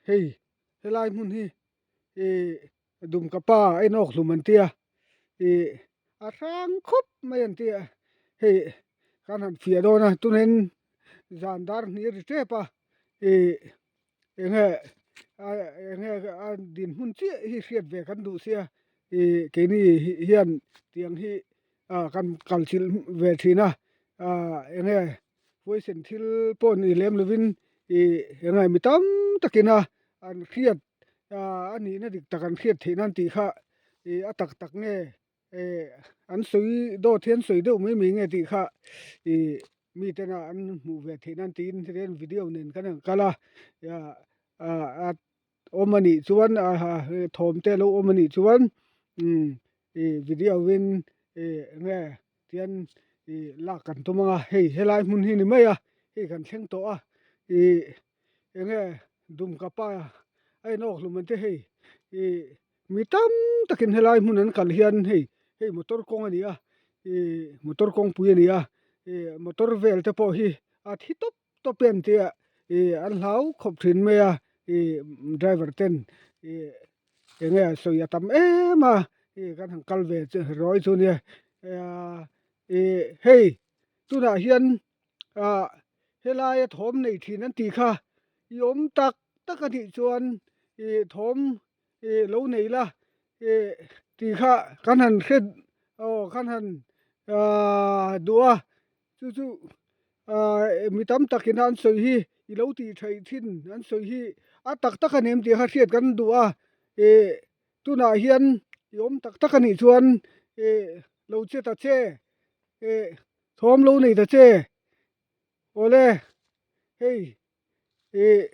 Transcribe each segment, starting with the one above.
Hei helai hmun hi ih Dumkapa a inawk hlum an tia ih a hrang khawp mai an tia hei kan han fiah dawn a tunin zan dar hnih a ri tep a ih eng nge eng nge a dinhmun chiah hi hriat ve kan duh sia ih keini hian tiang hi ah kan kal chilh ve thin a ah eng nge huaisen thil pawh ni lem lovin ih eng nge mi tam takin a an hriat ah a nihna dik tak an hriat theih nan tih kha ih a tak tak nge eh an sawi dawt hi an sawi deuh mai mai nge tih kha ih mi tena an hmuh ve theih nan tiin hetiang video nen kan han kal a ah awm a nih chuan thawm te alo awm a nih chuan umm ih video in ih enge tian ih lak kan tum ang a hei helai hmun hi ni mai a hei kan thleng tawh a ih enge Dumkapa a inawk hlum ang te hei ih mi tam takin helai hmun an kal hian hei hei motor kawng a ni a ih motor kawngpui a ni a ih motor vel te pawh hi a thi tawp tawp em tia ih an hlau khawp thin mai a ih driver ten ih eng nge sawi a tam em a ih kan han kal ve chu rawi chu nia ih hei tunah hian ah helaia thawm nei thin an tih kha i awm tak tak a nih chuan ih thawm ih lo nei la ih tih kha kan han hre aw kan han ah duh a chu chu ah mi tam takin an sawi hi i lo tih theih thin an sawi hi a tak tak a ni em tih kha hriat kan duh a ih tunah hian i awm tak tak a nih chuan ih lo che ta che ih thawm lo nei ta che awle hei ih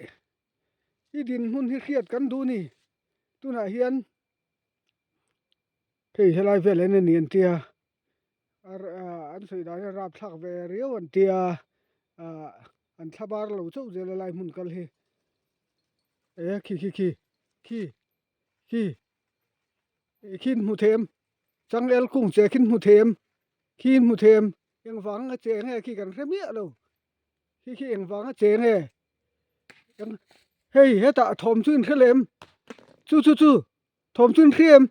i dinhmun hi hriat kan duh a ni tunah hian hei helai vel en a ni an tia an sawi dan hian rapthlak ve riau an tia ah an thla bar lo chauh zel a lai hmun kal hi e khi khi khi khi khi khi in hmu thei em changel kung che khi in hmu thei em khi in hmu thei em engvang a che nge khi kan hre miah lo khi khi engvang a che nge hei hetah thawm chu in hre lem chu chu chu thawm chu in hria em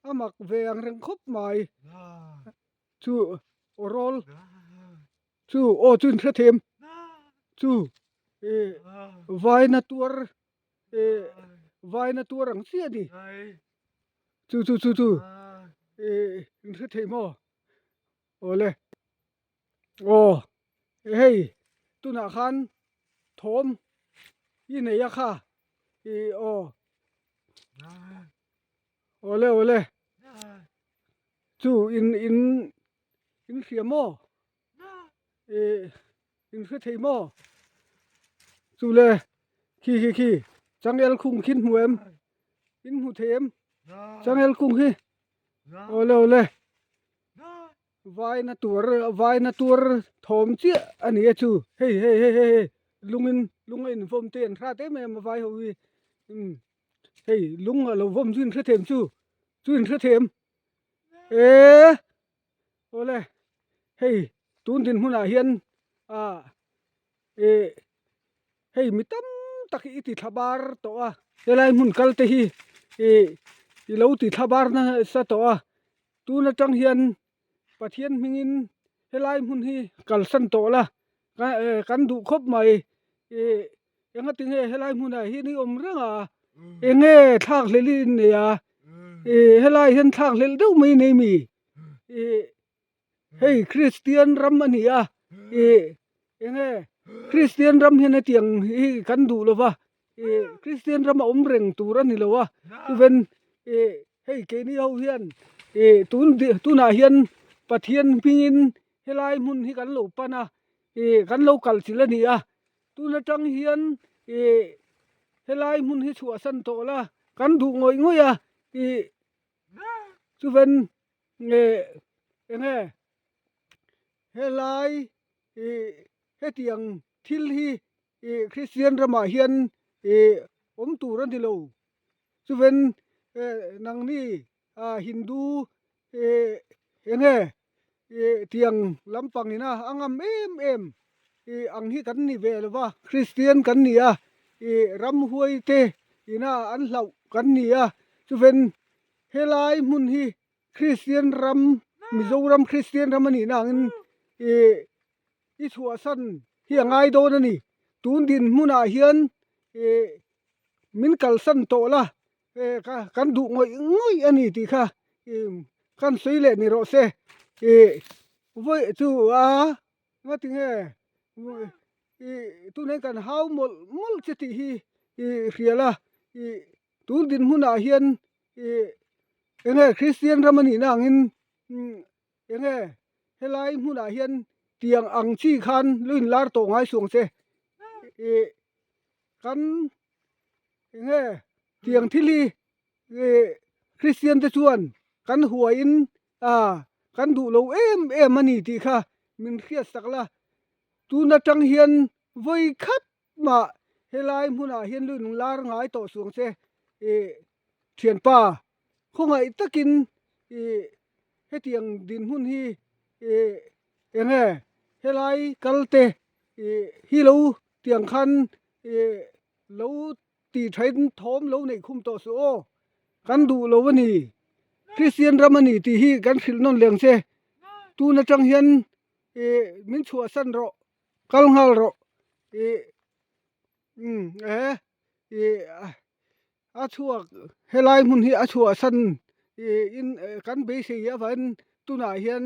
a mak ve ang reng khawp mai chu aw rawl chu aw chu in hre them chu ih vaina tuar ih vaina tuar ang chiah a ni chu chu chu chu ih in hre thei maw awle aw hei tunah khan thawm i nei a kha ih aw. Awle awle chu in in in hria maw ih in hre thei maw chu le khi khi khi changel khung khi in hmu em in hmu thei em changel khung hi awle awle vaina tur vaina tur thawm chiah a ni a chu hei hei hei hei lungin lung a invawm te an hrat em em a vai ho hi umm. Hei lung a lo vawm chu in hre them chu chu in hre them e awle hei tun din hmunah hian ah eh hei mi tam tak hi i ti thla bar tawh a helai hmun kal te hi ih i lo ti thla bar nasa tawh a tun atang hian Pathian hmingin helai hmun hi kalsan tawh la kan duh khawp mai ih. Engati nge helai hmunah hian i awm reng a, enge thlak hlelh i innei a, ih helai hian thlak hlelh deuh mai nei mi? Ih hei Kristian ram a ni a, ih enge Kristian ram hian hetiang hi kan duh lo va, ih Kristian ram a awm reng tur a ni lo a, chuven ih hei keini ho hian ih tun tunah hian Pathian hmingin helai hmun hi kan lo pan a, ih kan lo kal chilh a ni a. Tun atang hian ih helai hmun hi chhuahsan tawh la kan duh ngawih ngawih a ih chuven ih eng nge helai ih hetiang thil hi ih Kristian ramah hian ih awm tur a ni lo chuven nangni ah Hindu ih eng nge ih tiang lampang ina a ngam em em ih ang hi kan ni ve lo va Kristian kan ni a. Ih ramhuai te ina an hlauh kan ni a, chuven helai hmun hi Kristian ram Mizoram Kristian ram a nih na angin ih i chhuahsan hi a ngai dawn a ni. Tun dinhmunah hian ih min kalsan tawh la eh ka kan duh ngawih ngawih a ni tih kha ih kan sawi leh ni rawh se. Ih vawi chu a ngati nge ih tunah hian kan hau mawlh mawlh che tih hi ih hria la ih tun dinhmunah hian ih eng nge Kristian ram a nih na angin eng nge helai hmunah hian tiang ang chi khan lu inlar tawh ngai suang che ih kan eng nge tiang thil hi ih Kristian te chuan kan huaiin ah kan duh lo em em a ni tih kha min hriat sak la tun atang hian vawi khat mah helai hmunah hian lu inlar ngai tawh suang che ih thianpa khawngaih takin ih hetiang dinhmun hi ih eng nge helai kal te ih hi lo tiang khan ih lo tih thain thawm lo neih khum tawh suh aw kan duh lo a ni Kristian ram a ni tih hi kan hrilh nawn leng che tun atang hian ih min chhuahsan rawh kal nghal rawh ih umm ehe ih a chhuak helai hmun hi a chhuahsan ih in kan beisei avangin tunah hian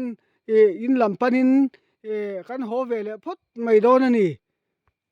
ih in lam panin ih kan haw ve leh phawt mai dawn a ni.